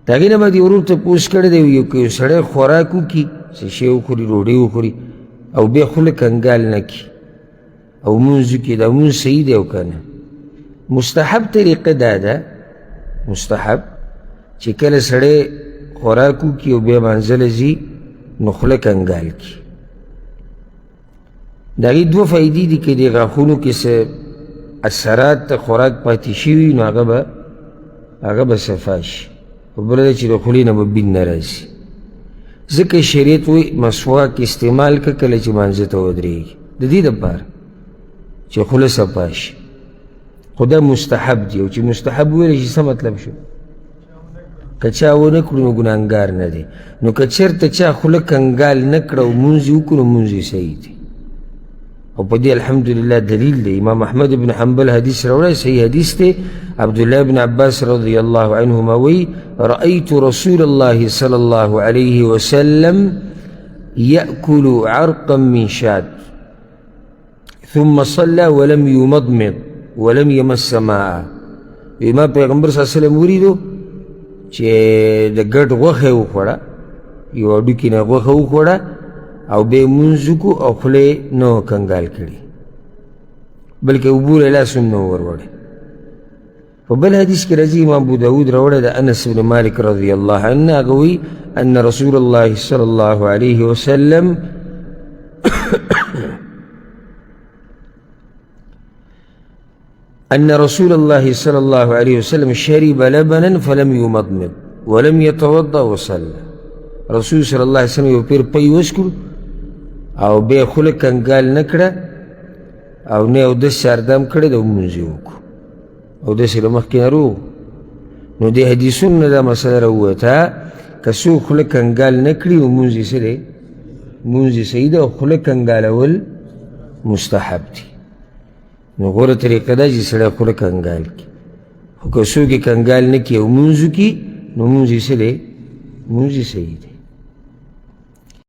د هغې نه بعد یې ورور تپوس کړی دی، یو که یو سړی خوراک وکړي، څه شی وخوري، ډوډۍ وخوري او بیا خوله کنګال نه کړي او لمونځ وکړي، دا لمونځ صحیح دی او که نه؟ مستحب طریقه دا ده، مستحب چې کله سړی خوراک وکړي او بیا لمانځه له ځي نو خوله کنګال کړي. د هغې دوه فایدې دي، که د غاښونو کې څه اثرات د خوراک پاتې شوي نو هغه به صفا شي، او بله دا چې د خولې نه به بین نه راځي. ځکه شریعت وایي مسواک استعمال که کله چې مانځه ته ودرېږي، د دې دپاره چې خوله صفا شي. خو دا مستحب دی، او چې مستحب ویلی شي څه مطلب شو؟ که چا ونه کړو نو ګناهګار نه دی. نو که چېرته چا خوله کنګال نه کړه او مونځ یې وکړو نو مونځ یې صحیح دی. او په دې الحمدلله دلیل دی، امام احمد بن حنبل حدیث راوړی، صحیح حدیث دی. عبدالله بن عباس رضی الله عنهما وی رأيت رسول الله صلى الله عليه وسلم يأكل عرقا من شات ثم صلى ولم يمضمض ولم يمس ماء. ما پیغمبر صلی الله علیه وسلم ولیدو چې د ګډ غوښه یې وخوړه، یو هډوکي نه غوښه وخوړه او بیا یې لمونځ وکړو او خوله یې نه وه کنګال کړې، بلکې اوبو له لاس هم نه وه وروړی. په بل حدیث کې راځي، امام ابو داود راوړی د انس بن مالک رضی الله عنه، هغه وایي ان رسول الله صلی الله علیه وسلم أن رسول الله صلى الله عليه وسلم شرب لبنا فلم يمضمض ولم يتوضأ وصلى. رسول صلى الله عليه وسلم یو پیر پی وسکړو او بیا خوله کنګال نه کړه او نه اودس سردم کړی د لمونځ یې وکړو او داسې له مخکې نه روغ. نو دې حدیثونو نه دا مسله راووته که څوک خوله کنګال نه کړي نو لمونځ یې څه دی؟ لمونځ یې صحیح دی او خوله کنګالول مستحب دي. نو غوره طریقه دا چې سړی خوله کنګال کړي، خو که څوک یې کنګال نه کړي او لمونځ وکړي نو لمونځ یې څه دی؟ لمونځ یې صحیح دی.